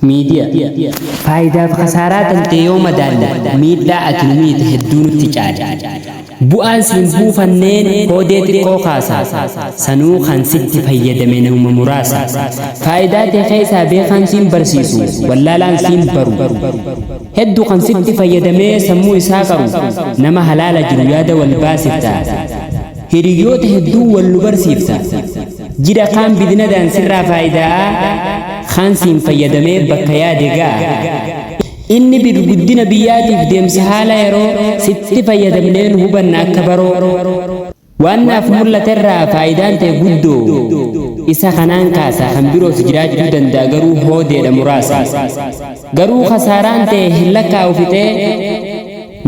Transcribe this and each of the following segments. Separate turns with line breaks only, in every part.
Miidiyaa. Faayidaaf khasaaraa tantee yoo madaalle miidhaa ati nu miite hedduu nutti caale. Bu'aan siin buufanneen hoodee xiqqoo kaasa. Sanuu kan sitti fayyadame namuma muraasa. Faayidaa tee keessaa beekaan siin barsiisu, wallaalaan siin baru. Heddu kan sitti fayyadamee sammuu isaa qaru, nama halaala jiru yaada wal baasifta. Hiriyyoota hedduu wal nu barsiifta. Jira kaan bidinadaan sirraa faayidaa'aa, kaan siin fayyadamee bakka yaade ga'a. Inni bir guddina biyyaatiif deemsa haala yeroo sitti fayyadamneen hubanna akka baroo. Waan naaf mul'aterraa faayidaan ta'e guddoo isa kanaan kaasa kan biroos jiraachuu danda'a garuu hoodeedha muraasa. Garuu kasaaraan ta'e hin lakkaa'u fixee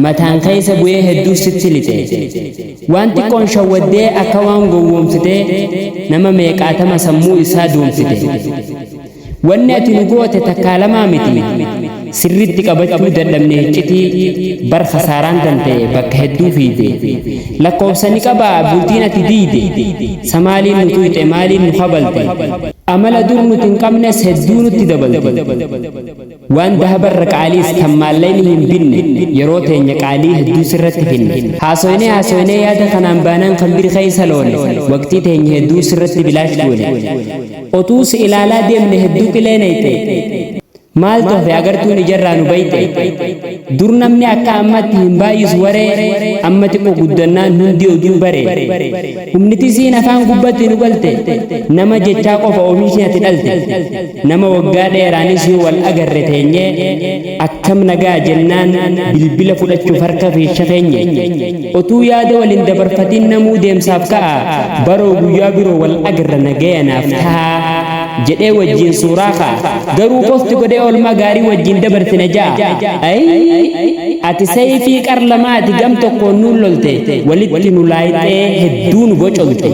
mataan keessa bu'ee hedduu sitti lixe. Waan xiqqoon shawwaddee akka waan gowwoomsitee nama meeqaatama sammuu isaa doomsite. Wanni ati nu goote takkaa lamaa miti. Sirriitti qabachuu dadhabne hiccitii bar kasaaraan tante bakka hedduu fiide. Lakkoofsa ni qabaa bultiin ati diide. Sa maaliin nu tuyxe maaliin nu kabalte. Amala dur nuti hin qabnes hedduu nutti dabalte. Waan dahabarra qaaliis kan maallaqni hin binne yeroo teenya qaalii hedduu sirratti finne. Haasoynee haasoynee yaada kanaan baanaan kan biri keessa loone waqtii teenya hedduu sirratti bilaash goone. Otuu si ilaalaa deemne hedduu qilee nayxe. Maal tofe agartuun ijarraa nu bayxe. Dur namni akka ammatti hin baay'isu waree amma xiqqoo guddannaan hundi oduu bare. Humniti siin afaan gubbatti nu galte nama jechaa qofa oomishni ati dhalte. Nama waggaa dheeraanis yoo wal agarre teenyee akkam nagaa jennaan bilbila fudhachuuf harka fiisha keenye. Otuu yaada waliin dabarfatiin namuu deemsaaf ka'a baroo guyyaa biroo wal agarra nagayanaaf ta'a jedhee wajjin suuraa ka'a. Garuu posti godhee oolmaa gaarii wajjin dabarsine ja'a. Ayii ati sayfii qar lamaati gam tokkoon nuun lolte walitti nu laayixee hedduu nu bocolte.